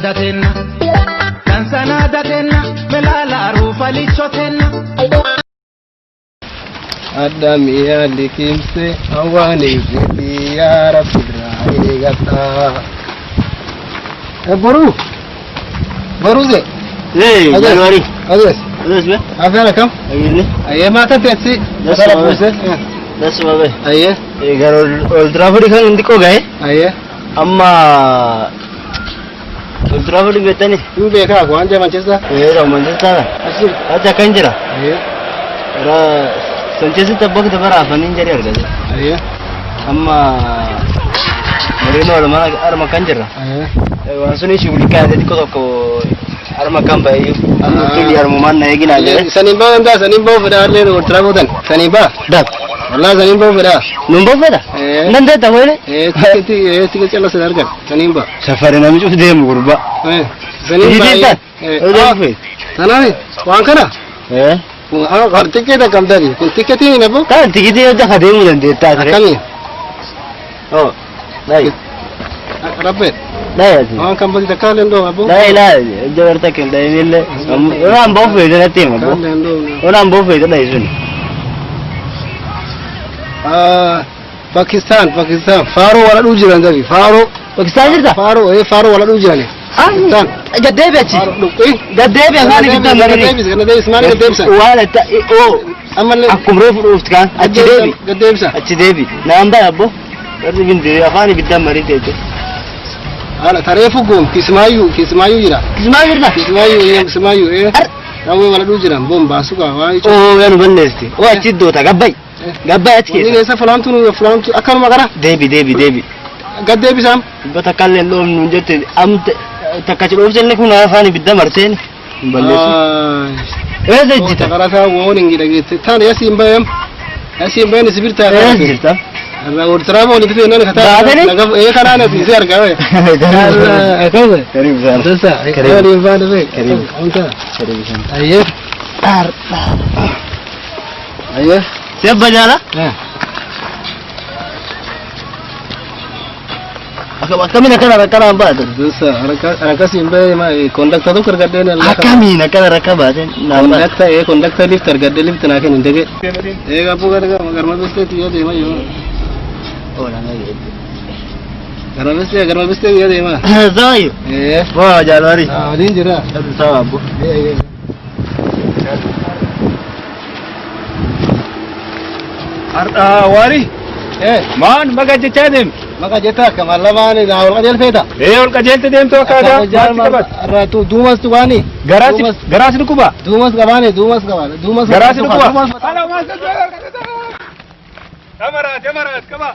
datenna. Dansana datenna. Melala ruufalicho tenna. Adamiyaa liqimse hawaanii yaa rabbi irraa eegadhaa. Boruu boruu ze. Hey, January. Adees. Adees be. Afaan akkam? Ayyee. Ayyee maata teessi. Yes, Asala maame. buuse. Dasuma be. Ayyee. Gara Old Trafford kan inni xiqqoo gahe. Ayyee. Amma Old Trafford beektani? Hin beekaa waan jaa Manchester. Ee, Manchester. Achi. Achi akkan jira. Ayyee. Gara Manchester bakka bara afaniin jedhee argate. Ayyee. Amma Mourinho arma kan jira. Ayyee. Waan suni shugulikaa xiqqoo tokko arma kan ba'e amma tuli armumaan na eeginaa jedhe. Saniin ba'uu danda'a saniin ba'uu fedhaa illee Old Trafford saniin ba'a. Dab. Wallaahi saniin ba'uu fedhaa. Nun boffeta? Ee. Nan deetta koyne? Ee tikeetii ee tikeetii calla sin argan saniin ba'a. Safari namni cuf deemu gurbaa. Ee saniin Tikiitii ba'a. tan? Ee. Tanaani waan kana. Ee. Kun tikeeta kam taati kun tikeetiin hin hafu. Kan tikiitii yoo jafa deemuu dandeettaa ture. Akkamii? Oh. Dai. Rabbee. Dai ati. Waan kan badi takka illee ndoo abbo. Dai laa jabarta kan dai nille. Onaan boo feete natti hima boo. Takka illee ndoo. Onaan boo feete dai sun. Pakistan Pakistan faaroo wala dhuu jiran dafi faaroo. Pakistan jirta? Faaroo ee faaroo wala dhuu jirani. Pakistan. Gaddeebi achi. Gaddeebi afaan ibidda marini. Gaddeebis gaddeebis maal gaddeebisan? Waan itti oo Ammallee. akkuma reefu dhuufti kaan achi deebi. Gaddeebisa. Achi deebi. Naan ba'a abbo. Warri bindi afaan ibidda marii teete. Haala tareefu goom kismaayyuu kismaayyuu jira. Kismaa jirta? Kismaayyuu ee kismaayyuu ee. Rawwee wala dhuu jiran bombaasu kaa waa jechuudha. Oo yaanu balleesti. Oo achi doota gabbayi. Gabbayi achi Wanni keessa. keessa fulaamtu fulaamtu akkanuma gara Deebi deebi deebi. gaddeebisaam. Dhibba takka illee dhoofnu hin jette amte takka ci dhoofte kun afaan ibidda marteen hin balleessu. Eessa ejjita? Takarataa woon hin dhageette taan yasiin bayam yasiin bayan isibirtaa. Eessa jirta? Ortiraama walitti finnaan kataa. Baatanii? Ee kanaan ati si argaa wee. Akkasa. Karibu sana. Sasa. Karibu. Karibu baana bee. Karibu. Anta. Karibu sana. Ayyee. Ayyee. Sebba jaala? Akkamiin akkana rakkanaan baatan? Sasa rakasiin bayee ma kondakta tokko argadheen. Akkamiin akkana rakka baateen? Naan baate. Kondakta ee kondakta lift argadhee lift naa kennin dege. Ee gabbuu gara garma bistee yoo deema yoo. Oo naan dhageette. Garma bistee garma bistee yoo deema. Zawayyo. Ee. Waa jaalwari. Waliin jira. Sawa abbo. Ee. Har'a waari Ee. maan maga jechaa deemtu? Maka jetta akkama lamaan ol qajeelfeeta. Ee ol qajeelte deemtu akka aadaa maatti qabat. Duumas tuqaani. Garaasi garaasi dhukkuba. Duumas qabaani duumas qabaani duumas. Garaasi dhukkuba. Kamaraat kamaraat qaba.